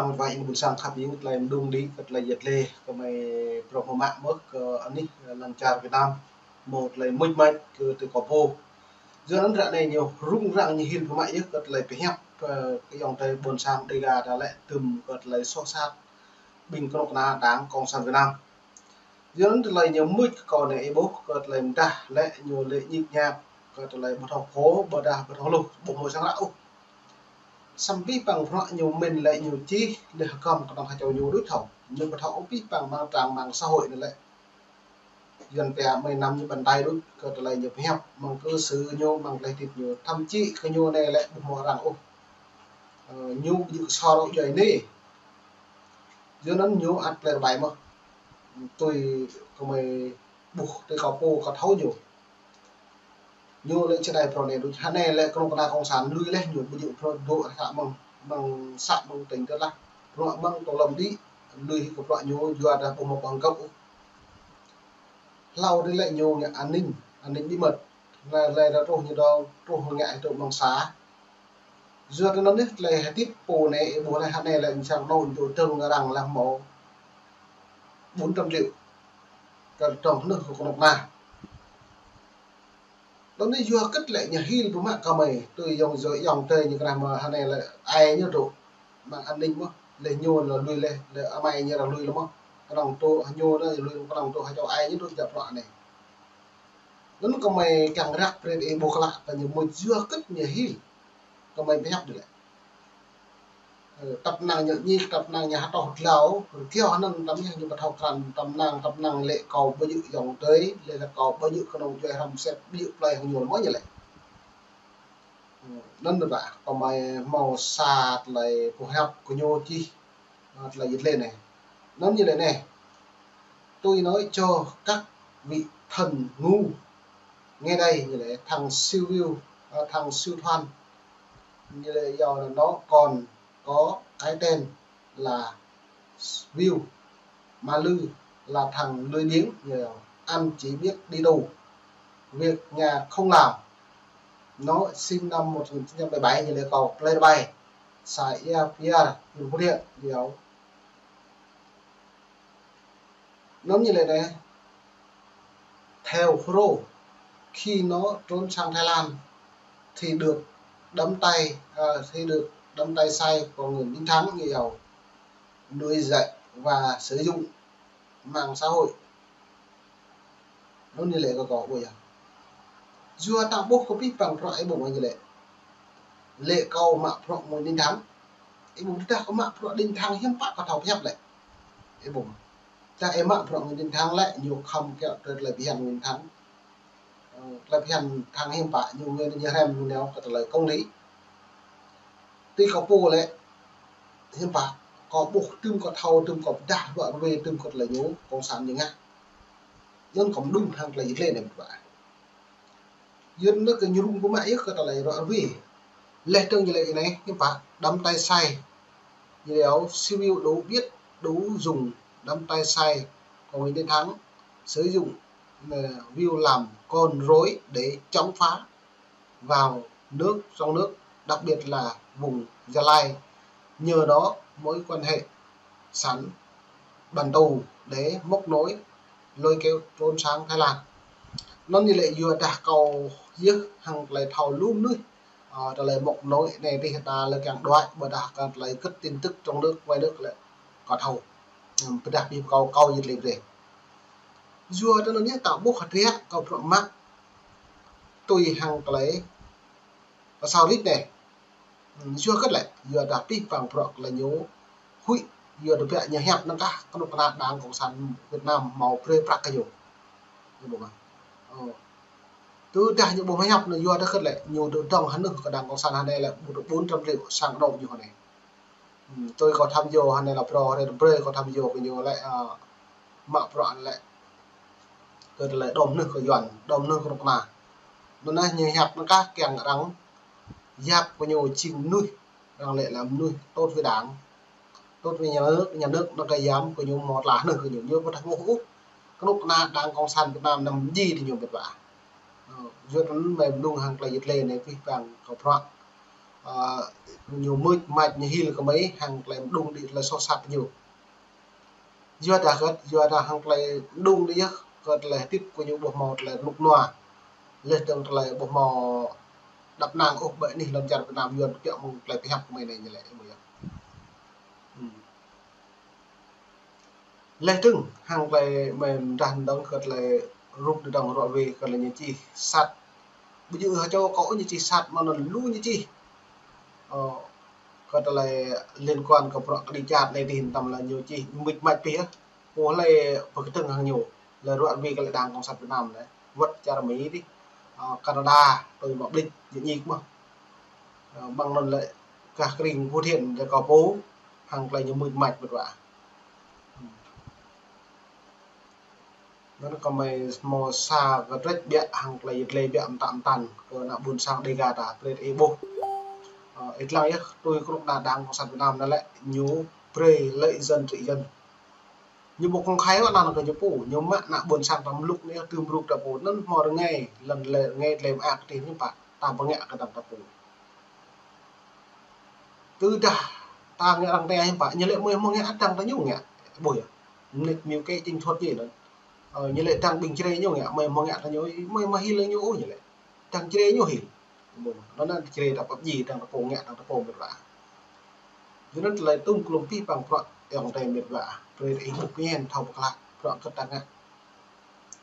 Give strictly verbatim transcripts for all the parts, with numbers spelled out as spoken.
Wai ƀôn sang khăp ñu tơlơi mơdung đĭ kơ tơlơi yet lĕ kơ mơi prong mơmă mơ̆ kơ anih lŏn čar Việt Nam mơ̆ tơlơi mŭt măt kơ tơ kơ pô. Yua anŭn ră anai ñu rŭng răng ñu hil pơmă yơh kơ tơlơi pơhiăp, ơ, kơ ayŏng adơi ƀôn sang Dega ta lĕ tŭm kơ tơlơi soh sat ƀing kơnuk kơna Đảng Cộng sản Việt Nam. Yua anŭn tơlơi ñu mŭt kơ kâo anai ih ƀuh kơ tơlơi mơdah lĕ ñu lĕ ñik ñak kơ tơlơi ƀu thâo khô, ƀôdah ƀu thâo hluh, ƀu hmâo sang ră ôh. Samơ̆ pih păng bruă ñu mĭn lĕ ñu čih lĕ hơgŏm kơnơ̆ng hơčâo ñu đôč thâo. Ñu ƀu thâo ôh pih păng mơ̆ng trang mạng xã hội anai lĕ. Yuan pia mơi năm ñu bàn tay đôč kơ tơlơi ñu pơhiăp, mơ̆ng cư xử ñu, mơ̆ng tơlơi hơdip ñu, thậm chí kơ ñu anai lĕ ƀu hmâo arăng ôh. Ơ, ñu ƀu djơ̆ kơ sor ôh djuai anai. Yua anŭn ñu ăt plơi rơbai mơ̆n. Tui kơ mơi ƀuh tui kơ pô kơ thâo ñu. Ñu lĕ čơđai prong anai đôč. Hơnai lĕ kơnuk kơna cộng sản lui leh ñu ƀu djơ̆ prong dŏ ră mơ̆ng, mơ̆ng să mơ̆ng tỉnh tơlah. Prong mơ̆ng tơ lŏm đĭ lui hĭ kơ prong ñu yua dah ƀu hmâo pơhăng găp ôh. Hlâo đĭ lĕ ñu ngă an ninh, an ninh bí mật. Lĕ, lĕ dah truh ñu dŏ, truh ngă hĭ tơ mơ̆ng să. Yua tơ anŭn yơh tơlơi hơdip pô anai, ih ƀuh lĕ hơnai lĕ mơ̆ng sang anŭn tŭ dơ̆ng arăng lĕ hmâo bốn trăm triệu. Kơ tơdrong anŭn kơ kơnuk kơna. Tơl anai yua hơget lĕ ñu hil pơmă kơ mơi, tui ayŏng adơi, ayŏng adơi ñu kơnah mơ̆ hơnai lĕ ai ñu dŏ, mơ̆ng an ninh mơ̆n, lĕ ñu lĕ lui lĕ, lĕ amai ñu ră lui lĕ mơ̆n. Kơnơ̆ng tŭ ñu anŭn lui kơnơ̆ng tŭ hơčâo ai ñu dŏ jăp prong anai. Anŭn kơ mơi kiăng răk brơi ih ƀuh klă kơ ñu mơ̆ yua hơget ñu hil. Kơ mơi pơhiăp đĭ lĕ. Ơ, tăp năng ñu ñik, tăp năng ñu hơtŏh dlao, rơkiao hơnơ̆ng tơm ñu, ñu ƀu thâo krăn tơm năng, tơm năng lĕ kâo ƀu djơ̆ ayŏng adơi, lĕ lĕ kâo ƀu djơ̆ kơnơ̆ng djuai hrŏm sĕt, ƀu djơ̆ plơi hăng ñu mơ̆ ñu lĕ. Ơ, anŭn dah kơ mơi hmâo sa tơlơi pơhiăp kơ ñu čih, ơ, tơlơi yet lĕ anai. Anŭn ñu lĕ anai. Tôi nói cho các vị thần ngu, nghe đây, ñu lĕ thằng siêu view, ơ, thằng siêu thoan. Ñu lĕ yua anŭn nó còn có cái tên là View, Malư là thằng lười biếng, ñu lĕ anh chỉ biết đi tù, việc nhà không làm. Nó sinh năm một nghìn chín trăm bảy mươi bảy, ñu lĕ kơ plơi rơbai, xã Ia Piar, huyện Phú Thiện, ñu lĕ. Anŭn ñu lĕ anai. Theo Pro, khi nó trốn sang Thái Lan thì được đắm tay, à, thì được đắm tay say của Nguyễn Minh Thắng, ñu lĕ nổi dậy và sử dụng mạng xã hội. Anŭn ñu lĕ kơ kâo ƀuh yơh. Yua ta ƀuh kơ pih păng prong ih ƀuh mơ̆ ñu lĕ. Lĕ kâo mă prong Nguyễn Minh Thắng. Ih ƀuh dah kâo mă prong Đinh Thắng hiư̆m pă kâo thâo pơhiăp lĕ. Ih ƀuh. Dah ih mă prong Nguyễn Minh Thắng lĕ, ñu khŏm kiăng tơlơi bơyan Nguyễn Thắng. Ơ, tơlơi bơyan Thắng hiư̆m pă, ñu ngui ñu hrăm ñu nao kơ tơlơi công lý. Tui kơ pô lĕ, hiư̆m pă, kâo ƀuh tŭm kâo thâo, tŭm kâo pơdah, ruă ruê tŭm kơ tơlơi ñu, cộng sản ñu ngă. Anŭn kâo mơdung hăng tơlơi yet lĕ anai ƀuh ƀă. Yua anŭn kơ ñu rŭng pơmă yơh kơ tơlơi ruă ruê. Leh dơ̆ng ñu lĕ anai, hiư̆m pă, đắm tay say. Ñu lĕ siêu view đủ biết, đủ dùng, đắm tay say. Còn Nguyễn Tiến Thắng sử dụng, ờ, view làm con rối để chống phá vào nước, trong nước, đặc biệt là vùng Gia Lai. Nhờ đó mối quan hệ sẵn bàn tù để móc nối lôi kéo trốn sang Thái Lan. Anŭn ñu lĕ yua dah kâo yơh hăng tơlơi thâo lu mơnuih. Ơ, tơlơi móc nối anai tih ta lĕ kiăng đuaĭ, ƀôdah kơ tơlơi gĭt tin tức trong nước, ngoài nước lĕ kâo thâo. Ơ, pơdah pih kâo, kâo yet lĕ brơi. Yua tơ anŭn yơh ta ƀuh hơdră kâo prong mă tui hăng tơlơi pơsao rit anai. Ơ, yua hơget lĕ, yua dah pih păng prong tơlơi ñu huĭ, yua dah biă ñu hiăp năng kah kơnuk kơna Đảng Cộng sản Việt Nam hmâo brơi prăk kơ ñu. Ñu ƀuh mơ̆. Ơ. Tơdah ñu ƀu hiăp anŭn yua dah hơget lĕ, ñu dŏ dơ̆ng hơnơ̆ng kơ Đảng Cộng sản hơnai lĕ, ƀu dŏ bốn trăm triệu sang anŏ ñu hơnai. Ơ, tui kâo thăm yua hơnai lĕ prong, hơnai brơi kâo thăm yua kơ ñu lĕ, ơ, mă prong lĕ. Kơ tơlơi đom nơh kơ Yuan, đom nơh kơ kơnuk kơna. Anŭn anai ñu hiăp năng kah kiăng arăng yap kơ ñu jing mơnuih, arăng lĕ lăm mơnuih tốt với Đảng, tốt với nhà nước, nhà nước năng kơ yam kơ ñu hmâo tơlơi nơh kơ ñu, ñu ƀu thâo ƀuh ôh. Kơnuk kơna Đảng Cộng sản Việt Nam năm ji tơ ñu ƀĕt ƀă. Ơ, yua anŭn mơi mơdung hăng tơlơi yet lĕ anai pih păng kâo prong. Ơ, ñu mưč mač ñu hil kơ mơi hăng tơlơi mơđung đĭ tơlơi soh sat ñu. Yua dah hơget, yua dah hăng tơlơi mơđung đĭ yơh, kơ tơlơi hơdip kơ ñu ƀu hmâo tơlơi rơnŭk rơnua. Laih dơ̆ng tơlơi ƀu hmâo đăp năng ôh ƀơi anih lŏn čar Việt Nam, Yuan kiăng mơ̆ng tơlơi pơhiăp kơ mơi anai ñu lĕ, ih ƀuh yơh. Hmm. Laih dơ̆ng hăng tơlơi mơ̆ng dah dơ̆ng kơ tơlơi rup đĭ dơ̆ng ruă wê kơ tơlơi ñu čih sat. Ƀu djơ̆ hơčô kơ ñu čih sat mơ̆n, lu ñu čih. Ơ, kơ tơlơi liên quan kơ bruă kơđi čar anai tih, tơm lĕ ñu čih mưč mač pih yơh. Pô hlơi pơkơdơ̆ng hăng ñu, lĕ ruă wê kơ lĕ Đảng Cộng sản Việt Nam lĕ wơ̆t čar Mi tih, ơ, Canada, tui mă ƀlĭč ñu ñik mơ̆n. Ơ, mơ̆ng anŭn lĕ gah krĭng Phú Thiện lĕ kơ pô hăng tơlơi ñu mưč mač mơ̆n wa. Anŭn kơ mơi hmâo sa kơdrĕč biă hăng tơlơi yơh tơlơi biă mơtam mơtam kơ ană ƀôn sang Dega ta brơi ih ƀuh. Ơ, ih lăng yơh, tui kơnuk kơna Đảng Cộng sản Việt Nam anai lĕ ñu brơi lợi dân trị dân. Ñu ƀu công khai ôh anăn kơ ñu pô, ñu mă ană ƀôn sang ta mluk anai, tơm rup ta pô, anŭn hmâo rơngai, lŏn lĕ rơngai tơlơi mơak tih ñu pă, ta ƀu ngă kơ dăng ta pô. Tơdah ta ngă arăng tơngia hiư̆m pă, ñu lĕ mơi hmâo ngă dăng ta ñu ngă, ƀuh yơh. Mơneč mơ̆ng kơ chính thuăt ñu anŭn. Ơ, ñu lĕ dăng ƀing Jrai ñu ngă, mơi hmâo ngă ta ñu, mơi hmâo hil ñu ôh ñu lĕ. Dăng Jrai ñu hil. Ƀuh, anŭn anăn Jrai ta pap ji dăng ta pô ngă dăng ta pô mơ̆n wa. Yua anŭn tơlơi tŭm klum pih păng bruă ayŏng adơi mơ̆n wa. Brơi ih ƀuh pơñen thâo pơklă bruă kơ ta ngă.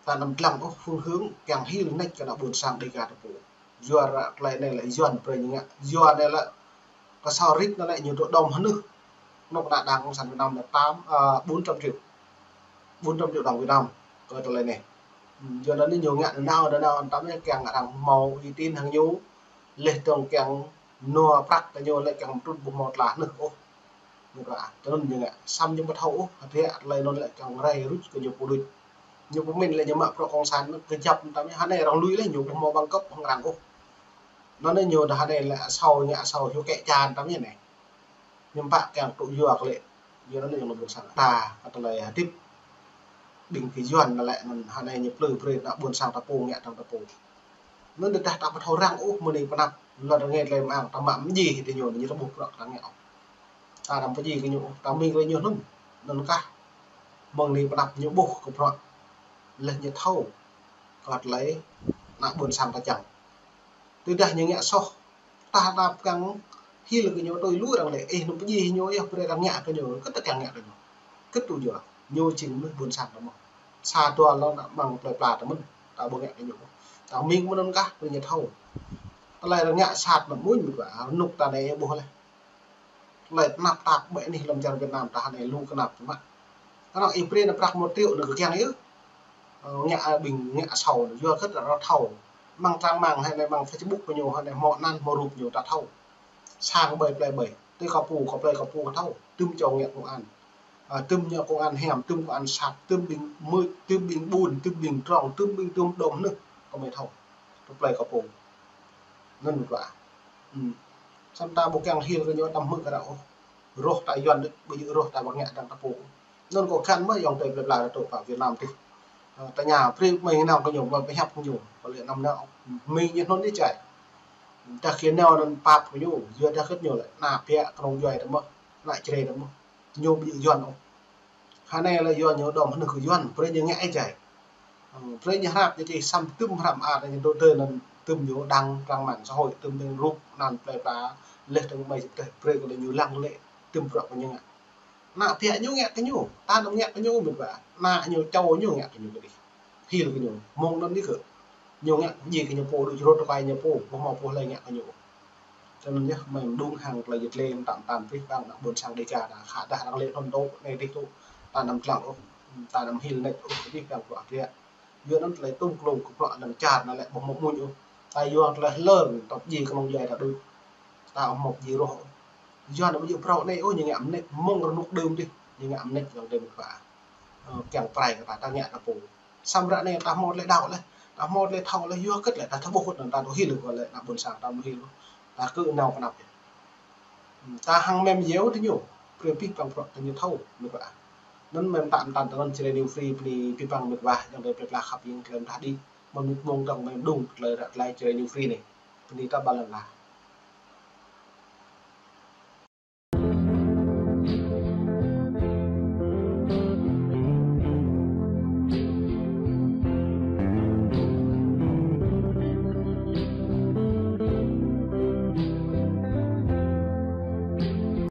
Ta anăm lăng ôh phương hướng kiăng hil nač kơ ană ƀôn sang Dega ta pô. Yua ră tơlơi anai lĕ Yuan brơi ñu ngă. Yua anai lĕ kơ sâo rit anai lĕ ñu dŏ đom hơnưh. Kơnuk kơna Đảng Cộng sản Việt Nam lĕ tám, ơ, bốn trăm triệu. Bốn trăm triệu đồng Việt Nam. Kơ tơlơi anai. Hm, yua anŭn ñu ngă nanao, nanao, tơm yơh kiăng arăng hmâo uy tín hăng ñu. Laih dơ̆ng kiăng nua prăk kơ ñu lĕ kiăng mtrŭt ƀu hmâo tla hơnưh ôh. Ñu kơ, ah, tơnŭn ñu ngă, samơ̆ ñu ƀu thâo ôh, hơdră tơlơi anŭn lĕ kiăng rai ruč kơ ñu pô đôč. Ñu pơmĭn lĕ ñu mă bruă cộng sản anŭn kơjăp tơm yơh, hơnai arăng lui lĕ ñu ƀu hmâo bằng cấp hăng arăng ôh. Anŭn ñu dah hơnai lĕ asâo ñu asâo hiu kĕ čan tơm yơh anai. Ñu pă kiăng tŭ yua kơ lĕ. Yua anŭn ñu ƀôn sang ta, kơ tơlơi hơdip. Ƀing kơ Yuan anŭn lĕ anŭn hơnai ñu plư brơi ană ƀôn sang ta pô ngă dăng ta pô. Anŭn tơdah ta ƀu thâo răng ôh mơ̆ng anai pơ anăp, lŏn rơngai tơlơi mơak ta mă mơji hĭ tơ ñu, ñu ta ƀuh bruă ta ngă ôh. Ta anăm pơji kơ ñu, ta mĭn kơ ñu anŭn, anŭn kah. Mơ̆ng anai pơ anăp ñu ƀuh kơ bruă. Laih ñu thâo kơ tơlơi ană ƀôn sang ta čang. Tơdah ñu ngă soh, ta anăm kiăng hil kơ ñu tui lu arăng lĕ, ih anŭn pơji ñu yơh, brơi arăng ngă kơ ñu, kơ ta kiăng ngă kơ ñu. Kơ tui yua, ñu jing mơnuih ƀôn sang ta mơ̆n. Sa dua lŏn ană mơ̆ng plơi pla ta mơ̆n, ta ƀu ngă kơ ñu. Ta mĭn mơ̆n anŭn kah, brơi ñu thâo. Tơlơi arăng ngă sat anŭn mơ̆n mơ̆n wa, rơnŭk ta anai ih ƀuh laih. Tơlơi tơnap tap ƀơi anih lŏn čar Việt Nam ta anai lu kơnap mă. Arăng ih brơi anŭn prăk một triệu anŭn kơ kiăng yơh. Ơ, ngă, ơ, ƀing ngă asâo anŭn, yua kơ ta thâo. Mơ̆ng trang mạng hơnai, mơ̆ng Facebook kơ ñu hơnai, hmâo anăn, hmâo rup ñu ta thâo. Sang ƀơi plơi ƀơi, tui kơ pô, kơ plơi kơ pô kơ thâo. Tơm čô ngă công an. Ơ, tơm ngă công an hiam, tơm công an sat, tơm ƀing mưč, tơm ƀing ƀun, tơm ƀing trong, tơm ƀing tơm đom anŭn, kơ mơi thâo. Kơ plơi kơ pô. Anŭn mơ̆n wa. Hm. Samơ̆ ta ƀu kiăng hil kơ ñu tơm hmư̆ kơ arăng ôh. Roh ta Yuan đôč, ƀu djơ̆ roh ta ƀu ngă dăng ta pô. Anŭn kâo khan mơ̆ ayŏng adơi plơi pla ta tŭ pơ Việt Nam tih. Ơ, ta ña brơi mơi nao kơ ñu, mơi pơhiăp kơ ñu, kơ lĕ anăm nao. Mơi ñu anŭn đĭ čai. Ta kiăng nao anŭn pap kơ ñu, yua dah kơt ñu lĕ, ană biă kơnung djuai ta mơ̆n, ană Jrai ta mơ̆n. Ñu ƀu djơ̆ Yuan ôh. Hơnai lĕ yua ñu đom hơnưh kơ Yuan, brơi ñu ngă ih čai. Ơ, brơi ñu hrăp ñu čih samơ̆ tơm hrăp mơar ñu dŏ tơ anŭn tơm ñu đăng trang mạng xã hội, tơm tơm rup anăn plơi pla, laih dơ̆ng mơi sĭt tơh, brơi kơ lĕ ñu lăng lĕ, tơm bruă kơ ñu ngă. Ană biă ñu ngă kơ ñu, ta anăm ngă kơ ñu mơ̆n wa. Ană ñu čô ñu ngă kơ ñu kơ đih. Hil kơ ñu, mơ̆ng anŭn đih kơ. Ñu ngă djai kơ ñu pô, đôč rơ̆t tơkai ñu pô, ƀu hmâo pô hlơi ngă kơ ñu. Tơnŭn yơh mơ̆ng mơđung hăng tơlơi yơh tơlơi mơtam mơtam pih păng ană ƀôn sang Dega ta khă dah arăng lĕ thun tŏ anai tih tŏ. Ta anăm lăng ôh, ta anăm hil nač ôh, pih păng bruă hơdră. Yua anŭn tơlơi tŭm klum kơ bruă lŏn čar anŭn lĕ ƀu hmâo mơ̆n ôh. Ta yua tơlơi hlơr, tŏp djai kơnung djuai ta đôč. Ta ƀu hmâo djai roh ôh. Yua anŭn ƀu djơ̆ phrâo anai ôh, ñu ngă mơneč mơ̆ng rơnŭk đưm đih, ñu ngă mơneč ayŏng adơi mơ̆n wa. Ơ, kiăng prai kơ ta, ta ngă ta pô. Samơ̆ ră anai ta hmâo tơlơi đaŏ laih, ta hmâo tơlơi thâo laih, yua kơ tơlơi ta thâo ƀuh hŭt anŭn ta tŭ hil kơ lĕ ană ƀôn sang ta mơ̆n hil. Ta kơ nao pơ anăp yơh. Hm, ta hăng mơ̆n yơh tơ ñu, brơi pih păng bruă tơ ñu thâo, mơ̆n wa. Anŭn mơ̆n ta mơ̆n ta tơ anŭn Jrai New Free bơni pih păng mơ̆n wa, ayŏng adơi plơi pla khăp yang tơlơi mơdah đĭ. Mơ̆n mơ̆n mơ̆ng dơ̆ng mơ̆n mơđung tơlơi ră tơlơi Jrai New Free anai. Bơni ta ƀă lăng lah.